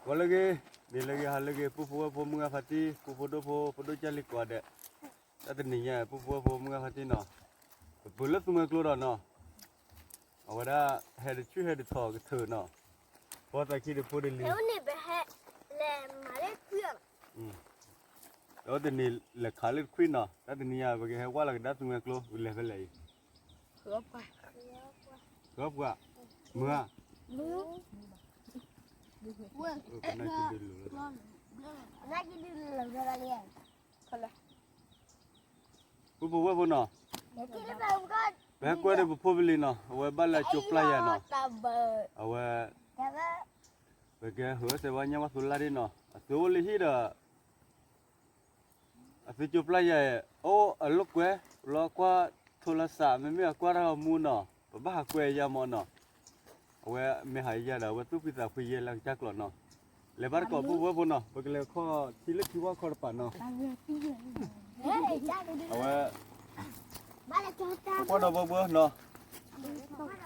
ဂီၤလၢအဂ့ၤ, နံၤလၢအဂ့ၤ, ဟါလၢအဂ့ၤ, ပုၢ်ဖိဝဲၢ်ဖိ မုၢ်ဂၢ်ဖါတံၢ်, ကိးဖိဒိၣ်ဖိ ဖိဒိၣ်ကၢ်လံၤကိးဂၤဒဲး, တၢ်တနံၤညါ ပုၢ်ဖိဝဲၢ်ဖိ မုၢ်ဂၢ်ဖါတံၢ်နီၤ, ပပုၢ်လၢသူမွဲကျိဒီးနီၤ, အဝဲဒၣ် ဟဲတဆူၣ်ဟဲတထီၣ်ကထၢၣ်နီၤ, ဖီသးခံတဖိတလံၤ, ဒီးတနံၤလဲၤခးလၢတခွံနီၤ, တၢ်တနံၤညါ ပကဟဲဝဲလီၤကဒါသူမွဲကျိ ပကလဲၤဖဲလဲၣ်အံၤ, ဃၢပှၤ, မုၢ်ဧါ, ပနၢ်ကဒုလၢ ပုၢ်ဖိဝဲၢ်ဖိနီၤ, ပဟဲကွၢ်ဒီးပဖိပလံၤနီၤ, အဝဲဘၣ်လၢကၠိပျၢ်ယၤနီၤ, အဝဲ ပကဟၢစဲးဝါညါဝဲသိလၢဒ်နီၤ, အသုအိၣ်လၢဟံၣ်ဒီး အသုကၠိပျၢ်ယၤ, အိၣ်အလိာ်ကွဲ, လီၤကွၢ်ထိလီၤစး မ့မ့ၢ်အကွၢ်တၢ်ဂီၤမူနီၤ, ပဘၣ်ဟးကွဲယၤမၢ်နီၤ, အဝဲမ့ၢ်ဟးယၤဒီး အဝဲသူၣ်ဖှံသးဖှံယဲလၢကစၢ်ကျိာ်နီၤ, လဲၤဘၣ်တကိးပုၢ်ဖိဝဲၢ်ဖိနီၤ, ပကလဲၤခီၣ်ထံလၢထံဝၣ်ခီတပၤနီၤ, အဝဲ ပကွၢ်ဒီးဘှီ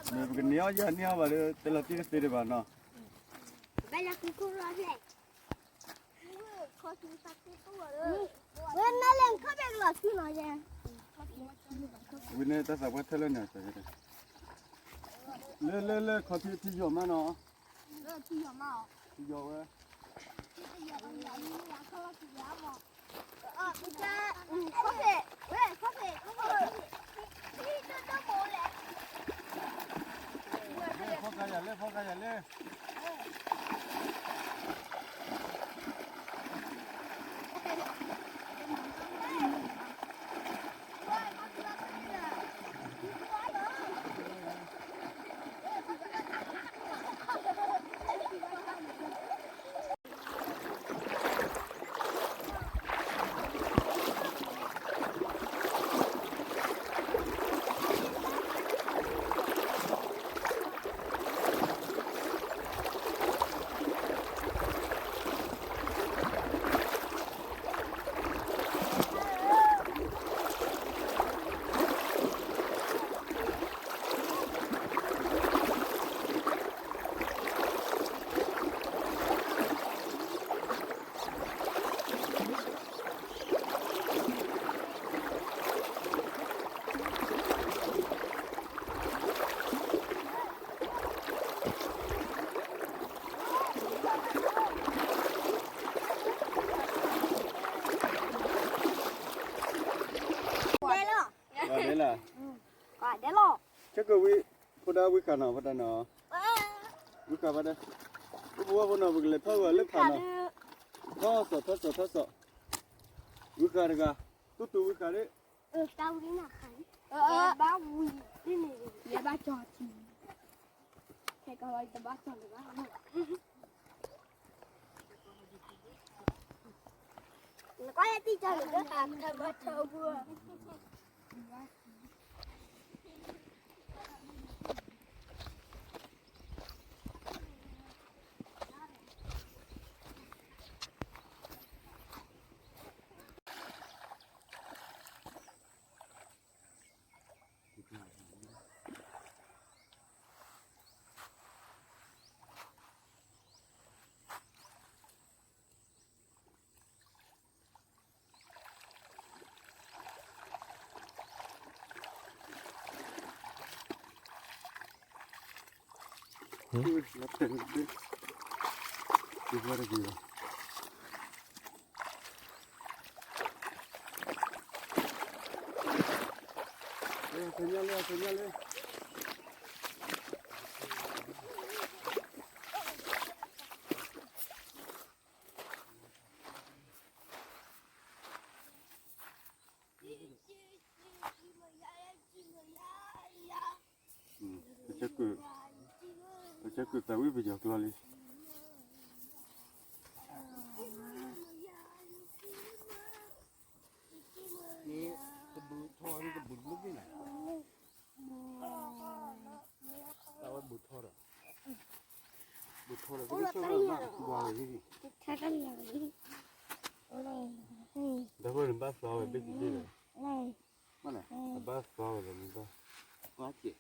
ဘှီနီၤ, မ့ၢ်ပကန့ၢ်အီၣ်ယၤန့ၢ်အီၣ်ဘၣ်ဒီး တဲလီၤတံၢ်တသ့ဒံးဘၣ်နီၤ ဝဲန့ၣ်တၢ်သးပှၢ်ထဲလၢန့ၣ်, လၢလၢလၢခီထံထံယီၤမးနီၤ, ထံယီၤဝဲ, ဖီကယၤလဲၣ်, ဖီကယၤလဲၣ်. ဒဲလီၤ, ဒဲလီၤ, ဆၢကဝံၤ, ဖိဒါဝံဃာ်နီၤ, ဖိဒါနီၤ, ဝံဃာ်ဘၣ်ဒီး, အိၣ်ဖိဝဲၢ်ဖိနီၤ, ပကလဲၤထီၣ်ဝဲလၢဖးနီၤ, ထီၣ်စီၤ, ထီၣ်စီၤ, ထီၣ်စီၤ, ဝံဃာ်တဂၤ, တူၢ်တူၢ်ဝံဃာ်ဒီး, ဘၣ်ဝံၤ, ယဲဘၣ်ကၠီၤထံ, ဟဲကီးတဘၣ်ကၠီၤတဘၣ် ပဆၢကုၢ်သးဝံၣ်ပယီၤကျီလံ. တၢ်ဝဲနဘၣ်သွါဝဲဘ့ၣ်က့ၤလံ, အဘၣ်သွါဝဲဒီးနဘၣ်, သွါက့ၤ,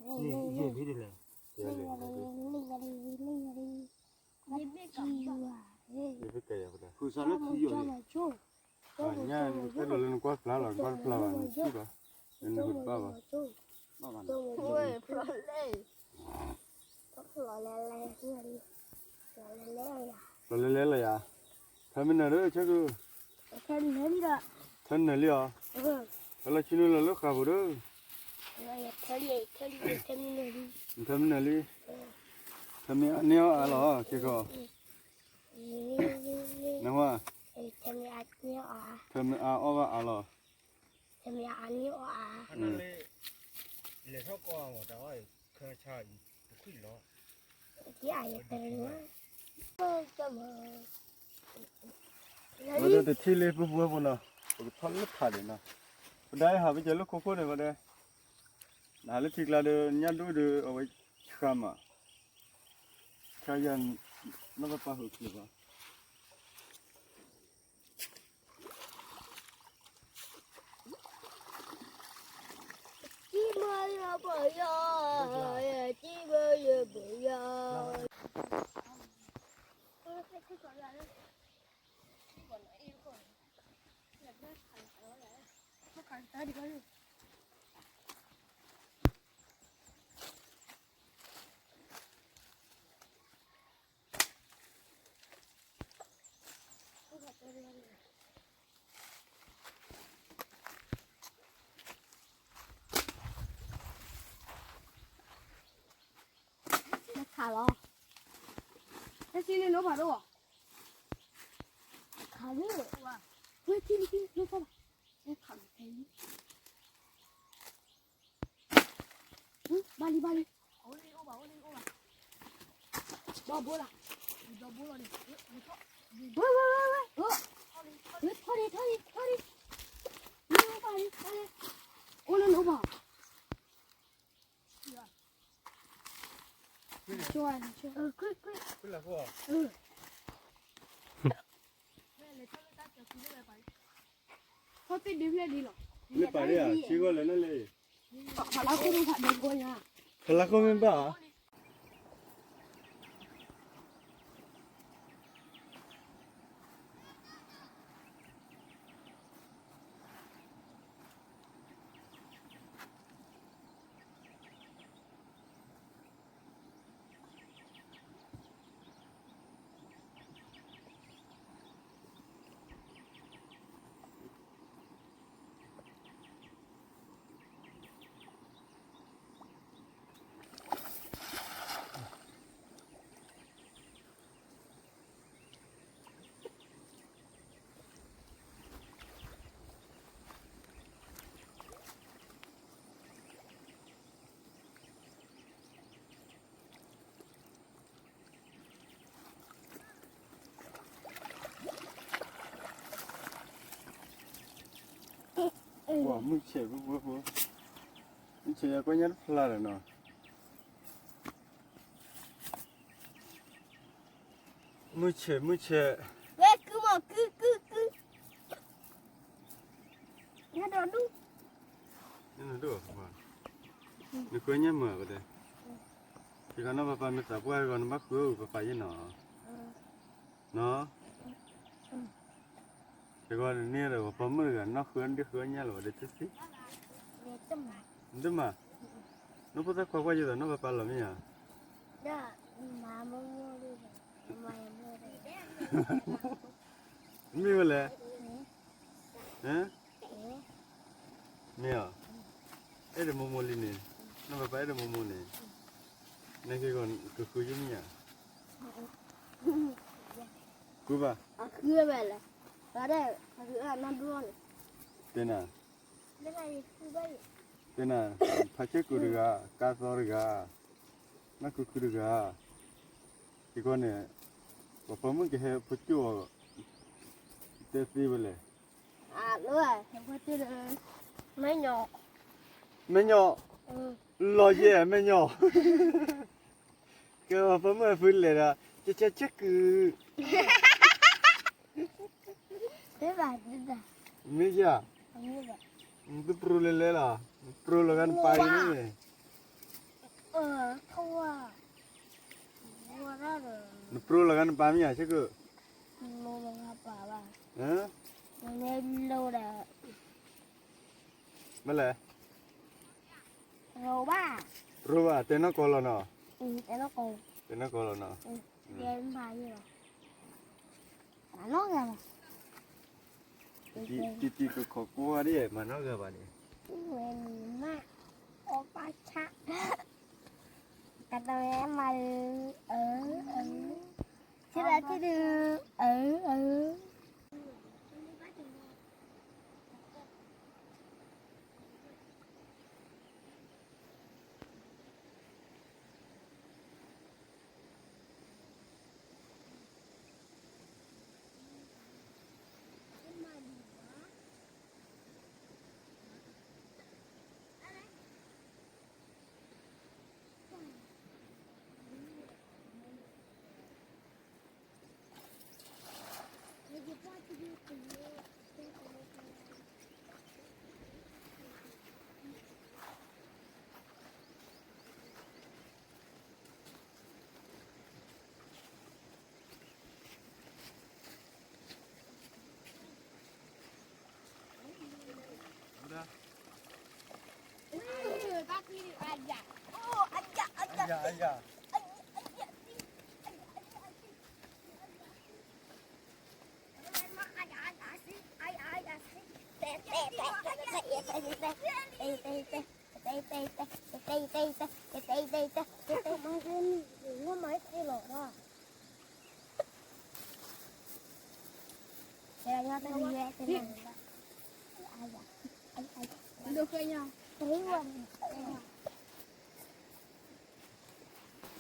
န့ၣ်ယဲၢ်ဘ့ၣ်ဒ်လဲၣ်, လၢထံယိာ်န့ၣ်, ညါအဲၣ်ဒိးလၢနကွၢ်ဖျါလီၤ, နကွၢ်တဖျါဘၣ်, နထံၣ်ဘၣ်, နဟူတဘၣ်ဘၣ်, ဖျိးလဲၤလဲၤလီၤယၤ, ထၢမ့ၢ်နၢၤဒီး ဆၢကု, ထၢနၢၤလံအီၤ, အလီၤဆံနုာ်လီၤလၢဃာ်ပူၤဒီး, နထၢမ့ၢ်နၢၤလံ, ထၢမ့ၢ်အန့ၢ်အီၣ်အါလီၤ, က့ၤခီ, နဝဲ, ထၢမ့ၢ်အအီၣ်ဘၣ်အါလီၤ, ထၢမ့ၢ်အအီၣ်ဘၣ်အါလီၤ, ဝဲဒၣ်တထံၣ်လၢပပှဲၤဖိနီၤ, ပကထီၣ်လၢထးဒံးနီၤ, ပဒါယဟးပကဲလၢခိခိၣ်န့ၣ်ဝဲဒၣ်, နဟးလၢထံကျါဒီး ညၣ်ဒိၣ်ဒီး အဝဲဆှါမး, ဆှါယၤ, နီၢ်ပၢ်ပၢ်ဟူးချ့ဘၣ် ခးလီၤ, တၢ်စံၣ်န့ၣ်နိဖးဒိၣ်, ခးလီၤ, ဝဲထံၣ်လံထံၣ်လံ နိဖးဘၣ်, ဘၣ်လံဘၣ်လံ, ဒီဘိလီၤ, ဝဲဝဲဝဲဝဲ, ထီၣ်လံထီၣ်လံထီၣ်လံ, အိၣ်လၢနိဖး, လၢပာ်ဒၣ်ဧါ, ဆ့ဂီၢ်လဲၣ်န့ၣ်လဲၣ်, ဖလါခိၣ်မ့ၢ်ဘၣ်ဧါ. မုၢ်ဆဲးဖိဖိ, မုၢ်ဆဲးယကွဲညါတဖျါဒီးနီၤ, မုၢ်ဆဲး မုၢ်ဆဲး, ဝဲကုမီၤကုကုကု, နဒိၣ်ဒူၣ်, နကွဲညါမုာ်ကဒဲ, ယကနီၢ်ပၢ်ပၢ်မ့ၢ်သးပှၢ်ဂီၤ နဘၣ်ဃုအီၣ်ပၢ်ပၢ်ယဲၢ်နီၤ, နီၤ တဂီၤန့ၣ်ဒီး ပှၤပိာ်မုၣ်တဂၤ နီၢ်ဃုအီၣ်ဒ့ဃုအီၣ်ညၣ်လီၤ ဝဲဒၣ်တသ့, နတမၤ, နဖိသၣ်ခွါကွၢ်ယဲၢ်ဒီး နီၢ်ပၢ်ပၢ်လီၤမ့ၢ်ဧါ, မ့ၢ်ဝဲလဲၣ်, မ့ၢ်ဧါ, အဲၣ်ဒိးမိၢ်မိၢ်လံန့ၣ်, နီၢ်ပၢ်ပၢ်အဲၣ်ဒိးမိၢ်မိၢ်န့ၣ်, နကကဃုယမ့ၢ်ဧါ, ဃုဘၣ်, တဲနၤ, တဲနၤ, ဖးဆဲကူးတဂၤ, ကါသီတဂၤ, နီၢ်ခုခုတဂၤ, ယကီန့ၣ်, ပှၤပိာ်မုၣ်ကဟဲဖိကၠိၣ်အီၤ, တဲသ့ဝဲလဲၣ်, မဲာ်ညိး, လီၤယဲၢ်မဲာ်ညိး, ကဲပှၤပိာ်မုၣ်အဖုလဲၣ်ဒီး, ကဲကဲဆဲကူး မ့ၢ်ယၤ, နတပြိလဲၤလဲၤလီၤ, နပြိလီၤဂာ်နပၢ်အံၤန့ၣ်, နပြိလီၤဂာ်နပၢ်မ့ၢ်ဧါ ဆဲကူး, မ့ၢ်လိၣ်ဒီး မ့ၢ်လဲၣ်, ရိဘၣ်, ရိဘၣ် တဲနီၢ်ကီၢ်လီၤနီၤ, တဲနီၢ်ကီၢ်, တဲနီၢ်ကီၢ်လီၤနီၤ, မၤနီၢ်ဂၤဘၣ်, တံၤတံၤကခီၣ်ကိးဂၤဒ် မၤနီၢ်ဂၤဘၣ်န့ၣ်, ဝဲမၤ အီၣ်ပၢ်ဆၣ် ကတၢၢ်မၤ အၢ အၢ ဆ့ဒၣ်ထံဒုး အၢ အၢ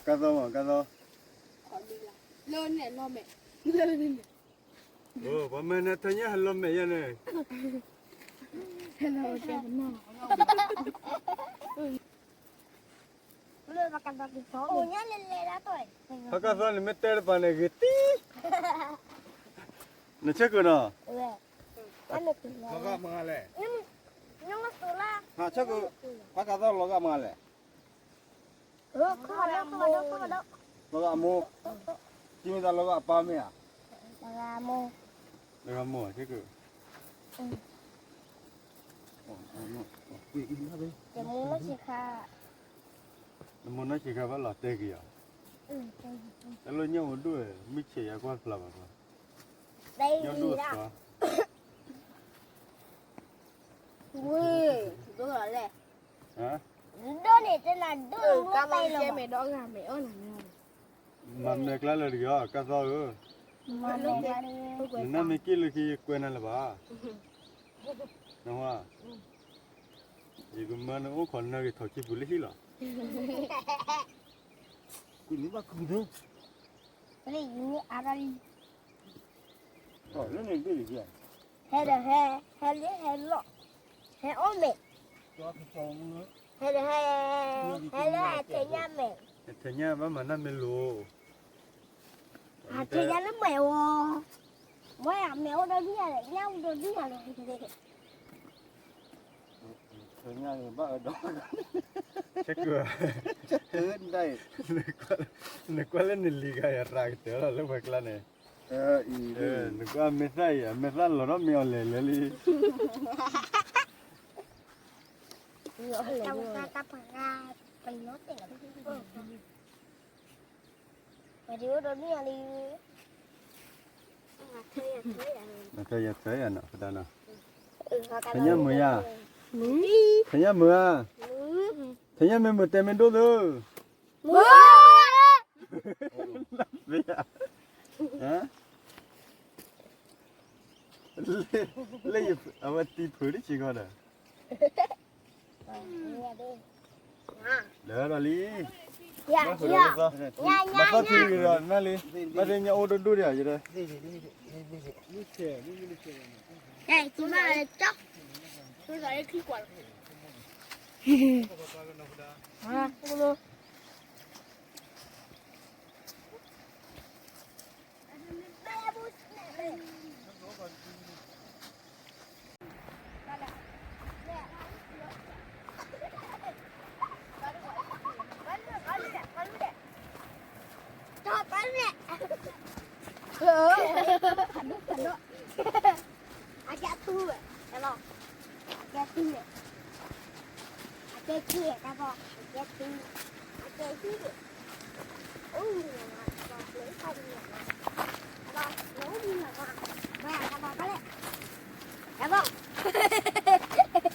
ကသီမး ကသီ, လၢန့ၣ်လီၤမဲာ်, လၢန့ၣ်, ပှၤမၢနၤထၢညါဟဲလီၤမဲာ်ယၤန့ၣ်, ဟဲလီၤတဲပနီၢ်, ဟဲကသီန့ၣ် မ့ၢ်တဲတပၤန့ၣ် ဂ့ၤတံၢ်, နဆဲးကိၣ်နီၤ, ဟးကသီလီၤဂာ်မးလဲၣ်, လီၤဂာ်အမိၢ်, ထံမ့ၢ်သးလီၤဂာ်အပၢ်မ့ၢ်ဧါ, လီၤဂာ်မိၢ်, ဆဲးကိၣ်, နမိၢ်နီၢ်ဆံးခါဘၣ်လီၤတဲာ်က့ၤအီၤ, တၢ်လၢညၣ်အိၣ်ဒိၣ်, မုၢ်ဆ့ၣ်ယၤကွၢ်ဖျါဘၣ်, ညၣ်ဒိၣ်သီ ဒိၣ်န့ၣ်တနၤဒိၣ်လီၤ, မၤမဲာ်ကျါလၢာ်တဂ့ၤအီၤ ကသီဧၢ, နနၢ်မ့ၢ်က့ၣ်လၢခံကွဲးနၤလၢၤဘၣ်, နဝါ, ယကမၢနအိၣ်ခိးနၢ်ဂ့ၤထီၣ်ခံပူၤလၢဟံၣ်လီၤ, ကွံာ်နဘၣ်ခူၣ်ဒၢ လၢန့ၣ်ဒ်န့ၣ်, ဟဲဒီးဟဲ, ဟဲလၢဟဲလီၤ, ဟဲအီၣ်မဲာ်, ဟဲဒီးဟဲ, ဟဲလၢဟဲထဲညၣ်မဲာ်, ထဲညၣ်ဘၣ်မၤနၢ်မ့ၢ်လိၤ, ဟဲထဲညၣ်လၢမဲာ်ဝီ, ဝဲအမဲာ်အိၣ်ဒီးဒ်ယၤလဲၣ်, ညၣ်အိၣ်ဒီးဒ်ယၤလဲၣ်, ဆဲးကိၣ်, နကွၢ်လၢနလံၤဂၤယရၤကတၢၢ်လီၤလၢပှၤကျါန့ၣ်, နကွၢ်မဲာ်သၣ်အံၤ အမဲာ်သၣ်လီၤထီၣ်မ့ၢ်အီၤလဲၤလဲၤလံ, ပှၤဒ်အိၣ်ဒီးဒ်ယၤလံ, နထၢယၤထၢယၤနီၤ ပဒၣ်နီၤ, ထဲညၣ်မုာ်ယၤ, ထဲညၣ်မုာ်ဧါ, ထဲညၣ်မ့ၢ်မုာ်တဲမ့ၢ်ဒိၣ်သု, မ့ၢ်ဧါ, လၢယအဝဲတံၤဖုးတဆံးကီးဒီး လၢဒီးလံ, ဘၣ်သးသံဂ့ၤဒီးနၤလံ, ဘၣ်သ့ၣ်ညါအိၣ်ဒိၣ်ဒိၣ်ဒံးဧါ, ယတဲ, ကဲသူဝဲ, ကဲလီၤ, ကဲသူဝဲ, အကဲကဲတၢ်ဘီ, အကဲသူ, အကဲသူဝဲ, အိၣ်မံၤလီၤ, အိၣ်မံၤလီၤ, အိၣ်မံၤလီၤ, ဘၣ်, တၢ်ဘီ, တၢ်ဘီ, တၢ်ဘီ.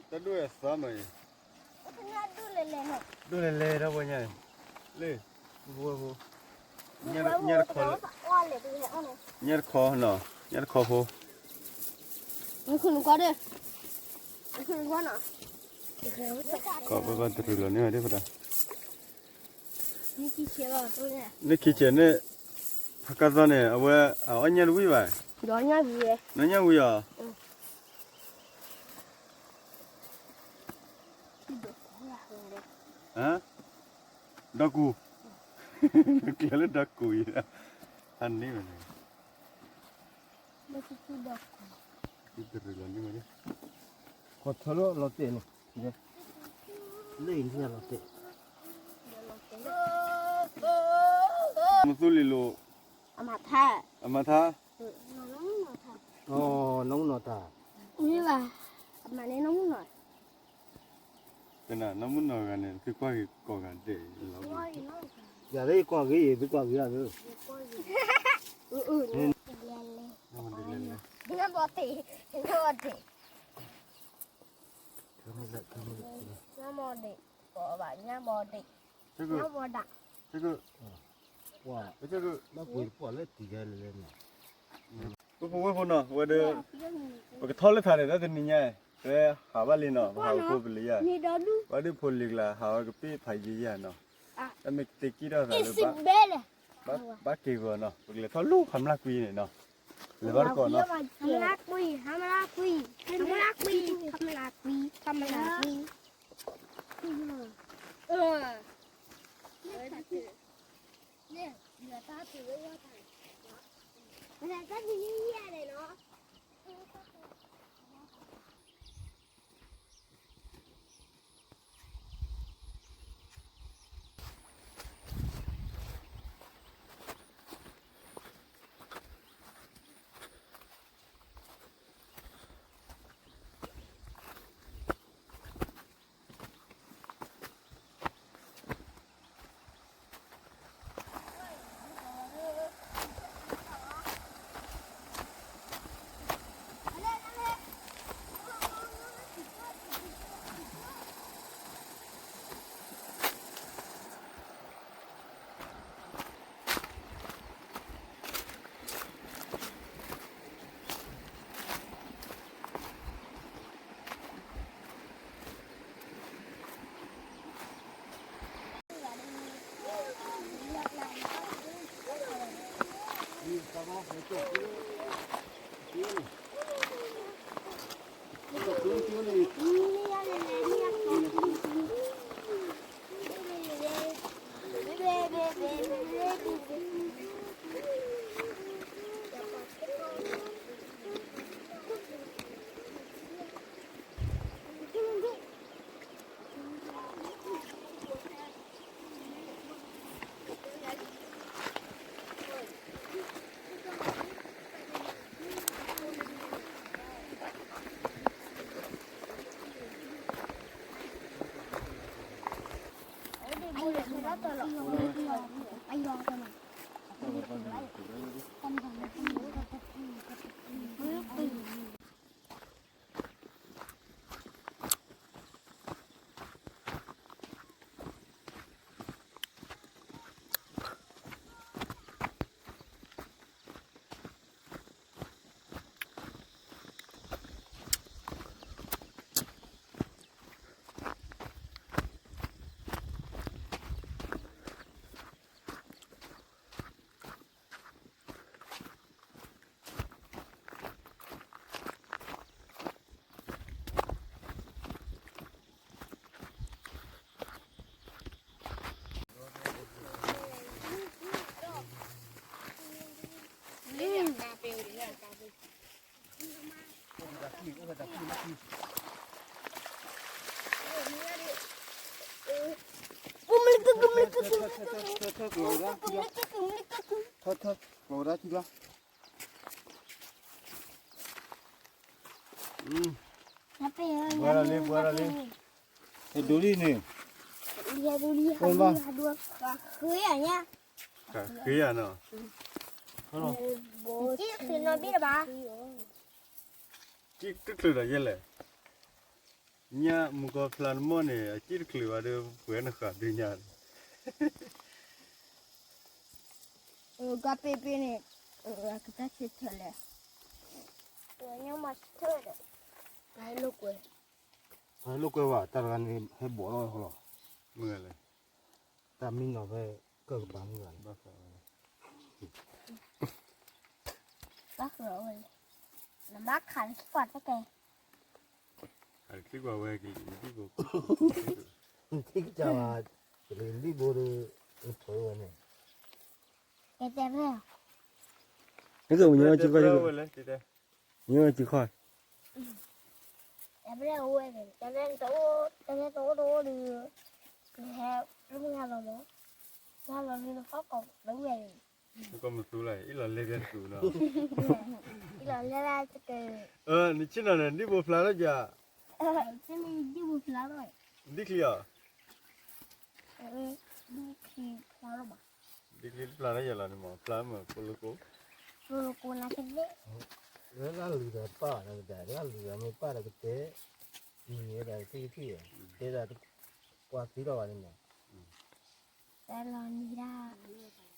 တၢ်ဒိၣ်အသီမးအံၤ, ဒိၣ်လဲၤလဲၤထီၣ်ပှၤညါ, လ့ၣ်, ဖိဝဲဖိ, ညၣ်တခီ, ညၣ်တခီနီၤ, ညၣ်တခီဖိ, ကီးပဘၣ်တရံးလီၤန့ၢ်ဝဲဒၣ်ဖဒၣ် န့ၣ်ခံဆဲးန့ၣ်, ဖးကါသီန့ၣ် အဝဲအအီၣ်ညၣ်တဝံၣ်ဘၣ်, နီၢ်ညၣ်ဝံၤအီၤ, ဒီကူ, ကျဲလၢဒီကူအံၤ, ဖးန့ၢ်ဝဲန့ၣ် တရံးလီၤန့ၢ်ဝဲဒၣ်, ခီၣ်ထၢလီၤလီၤတဲာ်န့ၣ်, လၢအံၤလီၤတဲာ်, မသူလံၤလိာ်, အမၤထါ, အမၤထါ, နီၢ်မုၢ်နီၢ်ထါ, မ့ၢ်ဘၣ်, အမၤန့ၢ်နီၢ်မုၢ်နီၢ် တနၤ နီၢ်မုၢ်နီၢ်ဂၤန့ၣ် သုကွၢ်ဂ့ၤကိးဂၤဒဲးလီၤ, ယၤလၢယကွၢ်ဂ့ၤ ယသုကွၢ်ဂ့ၤအါသု, လဲၤလဲၤ, ညၣ်ဘီတ့ၢ်, ညၣ်ဘီတ့ၢ်, ညၣ်ဘီတ့ၢ်, ကိးဘၣ်ညၣ်ဘီတ့ၢ်, ညၣ်ဘီဒၣ်, ကွၢ်, လၢကွၢ်လၢတံၤဂၤလဲၤလဲၤန့ၣ် ပဖိဝဲၢ်ဖိနီၤ ဝဲဒၣ် ပကထီၣ်လၢထးန့ၣ် တၢ်တနံၤညါ ပဟးဘၣ်လံနီၤ ပဟးဝဲဖိပလံၤယါ ဝဲဒၣ်ဖိလံၤကျါ ဟးဝဲကပ့ၢ်ဖးယံၤယါနီၤ တၢ်မ့ၢ်တ့ကံထီၣ်သးလၢ ဘၣ်က့ၤဂီၤနီၤ ပကလဲၤထီၣ်လၢဟးမလၢကွံန့ၣ်နီၤ လဲၤဘၣ်တကိးနီၤ ဟးမလၢကွံ ဟးမလၢကွံ ဟးမလၢကွံ ဟးမလၢကွံ တၢ်တနံၤညါန့ၣ်နီၤ ဘှါလီၤလံ ဘှါလီၤလံ, ဟဲဒိလံန့ၣ်, ဃ့ယၤနီၤ, ဃ့ယၤနီၤ, ကံၣ်တချုးဒီးယဲလဲၣ်, ညၣ်မူကီၢ်ဖျါနမီၢ်န့ၣ် အကံၣ်တချုးဘၣ်ဒီး ပှဲၤနဃာ်ဒုးညါန့ၣ် ကါပ့ပ့န့ၣ်, ကတၢ်ဆၢထၢၣ်လဲၣ်, ညၣ်မၤဆၢထၢၣ်ဒီး, ဟဲလိာ်ကွဲ, ဟဲလိာ်ကွဲဘၣ် တၢ်တဂၤန့ၣ် ဟဲဘိးထီၣ်ဝဲလီၤ, မုၢ်ဂၤလဲၣ်, တၢ်မံနီၤဖဲ ကၢၢ်ကပၤမုၢ်ဂၤလဲၣ်, ဘၣ်ဃးဝဲ, နဘၣ်ခးလံကွၢ်တကဲ ခးလံကွၢ်ဝဲကလံၤဒံၣ်ဘိ, နထံၣ်ကစၢ်ဘၣ်, ကလံၤဒံၣ်ဘိဒီး, နဖၢဝဲန့ၣ်, တဲတဲရဲၣ်, နကမညိၣ်ကံခီ, ညိၣ်ကံခီ, တဲရဲၣ်ဝဲ, တဲရဲၣ်တအိၣ်တအိၣ်ဒီး, နဟဲလၢမုၢ်ဂၤလီၤမး, မုၢ်ဂၤလီၤလံနဟီၣ်ကီးလၢဝဲန့ၣ် နကီၢ်မသူလၢ အ့ၣ်လီၤလဲၢ်ကဲတကူးနီၤ, အ့ၣ်လီၤလဲၢ်ကဲတကူး, နဆ့ၣ်နီၤန့ၣ် ဒံၣ်ဘိဖျါထီၣ်ယၤ, ဒံၣ်ဘိဖျါထီၣ်, ဒံၣ်ချံအီၤ, ဒံၣ်ချံဖျါထီၣ်ဘၣ်, ဒံၣ်ချံဖျါထီၣ်ယၤလီၤန့ၣ်မး ဖျါမး ဖိလၢကိ, ဖိလၢကိနၤကသ့ၣ်, လၢလၢ်လူၤဒီးပာ်နကတဲ, လၢ်လူၤဒီးမ့ၢ်ပာ်ဒီးကတဲ, မံၤဝဲဒၣ်ကသ့ၣ်ကသ့ၣ်, တဲဒၣ်, ပှၤသံလီၤဘၣ်န့ၣ်မး တၢ်လီၤနံၤဒၣ်,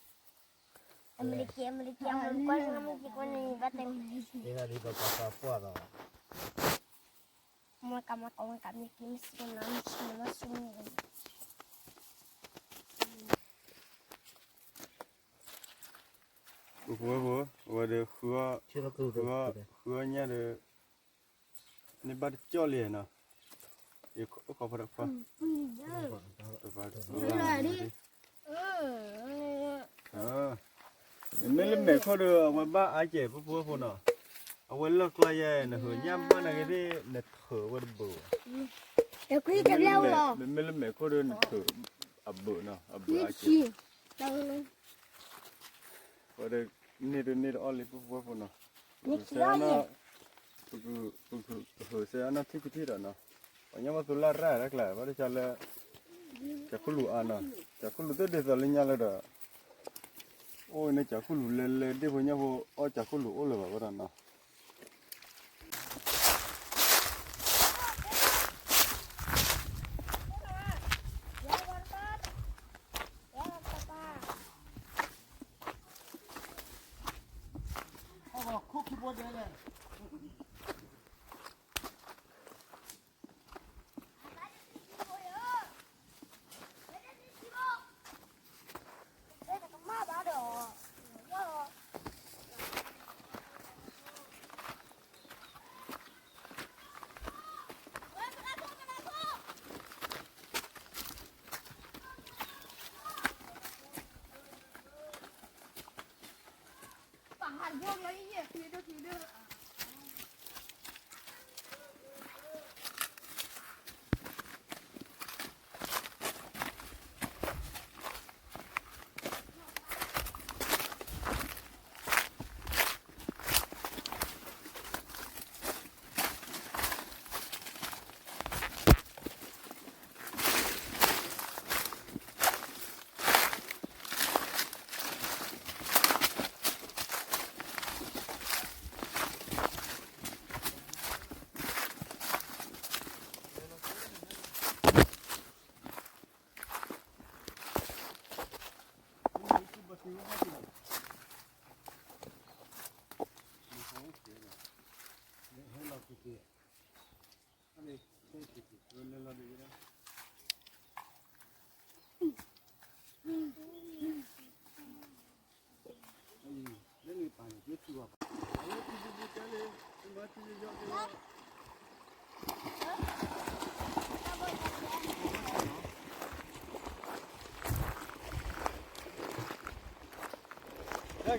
အမ့ၢ်တကဲ အမ့ၢ်တကဲ အမ့ၢ်ကွၢ်န့ၣ် အမ့ၢ်တကဲကွၢ်န့ၣ် ဘၣ်တဲမ့ၢ်, တဲဒၣ်ဒ်သိးပှၤသးပှၢ်ဒီး, မ့ၢ်ကမၤကမၤကမၤကမၤကမၤစံၣ်နီၤ မ့ၢ်စံၣ်နီၤ မ့ၢ်စံၣ်နီၤ, ပှၤဖိဝဲဖိ, အဝဲဒီး, ဃုအီၣ်ညၣ်ဒီး, န့ၣ်ဘၣ်တကၠီၣ်လံနီၤ, ယအိၣ်ခိးဖီတခွါ, တခွါ, မ့မ့ၢ်လၢမဲာ်ခိၣ်ဒီး အဝဲဘၣ်အါကဲၣ် ပှၤဖိဝဲဖိနီၤ, အဝဲလၢကျါယဲ နဟုးညၣ်ဘၣ်နာ်က့ၤသ့ၣ် နထုးဝဲတဘၢၣ်ဘၣ်, မ့မ့ၢ်လၢမဲာ်ခိၣ်ဒီး နထုးအဘၢၣ်နီၤ အဘၢၣ်အါကဲၣ် ဝဲဒၣ်န့ၢ်တန့ၢ်တအီၣ်လံ ပှၤဖိဝဲဖိနီၤ, ပကဟုးစဲအနီၢ်ထံၣ်ကထံၣ်ဒီးနီၤ, ပှၤကညီဘၣ်သိးလၢရၣ်တၢ်ကျါ ဘၣ်တဆါလၢ ကၠးခိၣ်လူၤအါနီၤ, ကၠးခိၣ်လူၤသ့ၣ်ဒ်သိးလၢညါလၢဒီး, အိၣ်န့ၣ်ကၠးခိၣ်လူၤလဲၤလဲၤ ဒ့ၣ်ဖိညၣ်ဖိ အီၣ်ကၠးခိၣ်လူၤအိၣ်လၢၤဘၣ်ဝဲဒၣ်နီၤ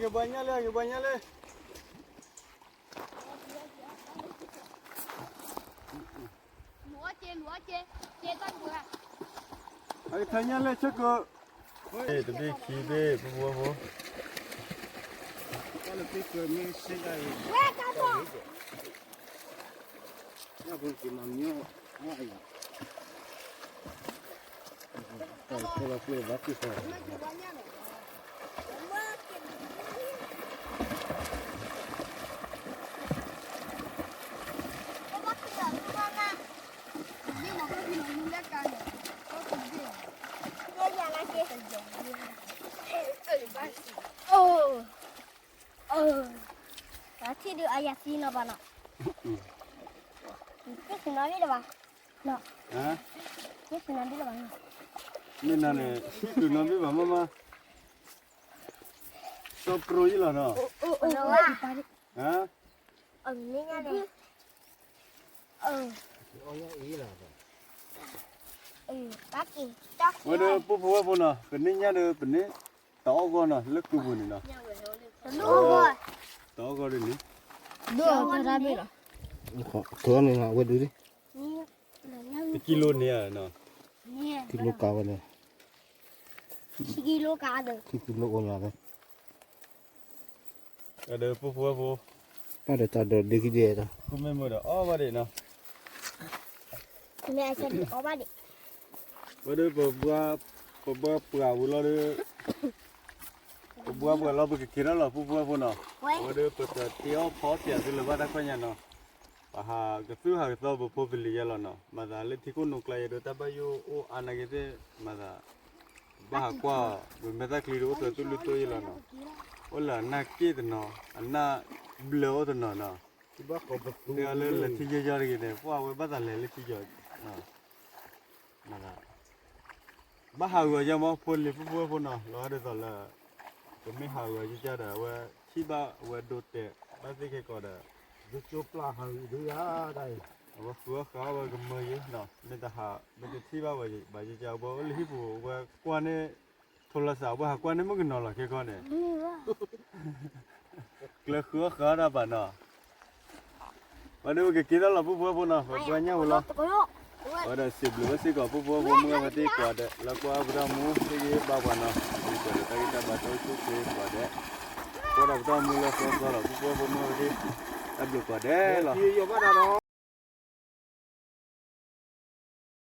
က့ၤပှၤညါလံ က့ၤပှၤညါလံ. ဆါညါလဲၣ်ဆၢကၢ, တဘ့ၣ်ခံဘ့ၣ် ပဖိဝဲဖိ, ပှၤထံၣ်ဒုးအယၤသံနီၤဘၣ်နီၤ, ယ့ၣ်ၡူးနီၤဘ့ၣ်လၢၤဘၣ်, ယ့ၣ်ၡူးနီၤဘ့ၣ်လၢၤဘၣ်နီၤ, မ့ၢ်နၤန့ၣ် ယ့ၣ်ၡူးနီၤဘ့ၣ်ဘၣ်မးမး, စီၤပရိယ့ၣ်လီၤနီၤ, ဝဲဒၣ်ပှၤဖိဝဲဖိနီၤ ပန့ၢ်ညၣ်ဒီး ပန့ၢ်တအီၣ်ဂီၢ်နီၤ လၢကုပူၤန့ၣ်နီၤ, တအီၣ်ဂီၢ်ဒ်န့ၣ်, တအီၣ်ဂီၢ်န့ၣ် ဝဲဒၣ် တကံလိန့ၣ်ဧါနီၤ, ကံလိကးဝဲန့ၣ်, ခံကံလိအိၣ်ညါ, ဒီးပဖိဝဲဖိ, တၢ်ဒီးတၢ်ဒီးဒ့ခံဒ့, မ့ၢ်မုာ်ဒီးအီၣ်ဘၣ်ဒံးနီၤ, ဝဲဒၣ် ပဘှါပှၢ်ဝံၤလီၤဒီး, ပဘှါပှၢ်လီၤ ပကက့ၤထီၣ်လီၤ ပဖိဝဲဖိနီၤ, အဝဲဒၣ်ပတတ့အီၣ်ဖီအီၣ်ပၠးသုလၢၤဘၣ်တၢ်ခွဲးညါနီၤ, ပဟးကသူၣ်ဟးကသီပဖိပလံၤယဲလီၤနီၤ, မၤသးလၢထံခိၣ်နိကျါယဲဒီး တၢ်ဘၣ်ယိၣ်အိၣ်အါနာ်က့သ့ၣ် မၤသး ဘၣ်ဟးကွၢ်အီၤ ပမဲာ်သၣ်ချံဒီးအိၣ်သးသူၣ်လၢသိအံၤလီၤနီၤ, အိၣ်လၢအနၢ်က့ၣ်တနီၤ အနၢ်ဘျၢအိၣ်တနီၤနီၤ, သ့ၣ်အီၤလၢလဲၤထံယီယီတဂ့ၤန့ၣ် ပှၢ်ဝဲဘၣ်သးလဲၤလၢထံယီၤ, မၤသး ဘၣ်ဟးဂီၤယဲမး ဖိလံၤဖိဖိဝဲဖိနီၤ, လီၤဒ်သိးလၢ ပမ့ၢ်ဟးဂီၤယကဒီး အဝဲထံၣ်ဘၣ်အဝဲဒိတဲာ်ဘၣ်သ့ၣ်ခဲကီးဒီး, ဒိကၠိပျၢ်ဟးဂီၤဒုယၤဒၣ်အံၤ, အဝဲဃုအီၣ်ဃုအီဝဲကမၢယဲနီၤ, မ့ၢ်တဟး မ့ၢ်တထံၣ်ဘၣ်ဝဲဘၣ်ယက အဝဲအိၣ်လၢဟံၣ်ပူၤ အဝဲကွၢ်န့ၢ် ထိလၢသး အဝဲဟးကွၢ်န့ၢ်မုၣ်ကနီၤလီၤခဲကီးန့ၣ် ကျဲဃုအီၣ်ဃုအီတၢ်ဘၣ်နီၤ, ဝဲဒၣ်ပကက့ၤထီၣ်လီၤ ပဖိဝဲဖိနီၤ, ပဘှါညၣ်ဝံၤလီၤ, ဝဲဒၣ်စံးဘျုးဝဲစ့ၢ်ကီး ပဖိဝဲဖိမုၢ်ဝဲသ့ၣ်ကိးဂၤဒဲး လၢကွၢ်ပတၢ်မူ ဟ့ၣ်ဂံၢ်ဟ့ၣ်ဘါပှၤနီၤ, ပကစၢ်ဒီးတၢ်ဂံၢ်တၢ်ဘါတအိၣ်ဆူၣ်ချ့ကိးဂၤဒဲး, ကွၢ်ဒီးပတၢ်မူလၢသီသီလီၤ ပဖိဝဲဖိမုၢ်ဝဲသ့ၣ်, တၢ်ဘျုးကိးဂၤဒဲးလီၤ.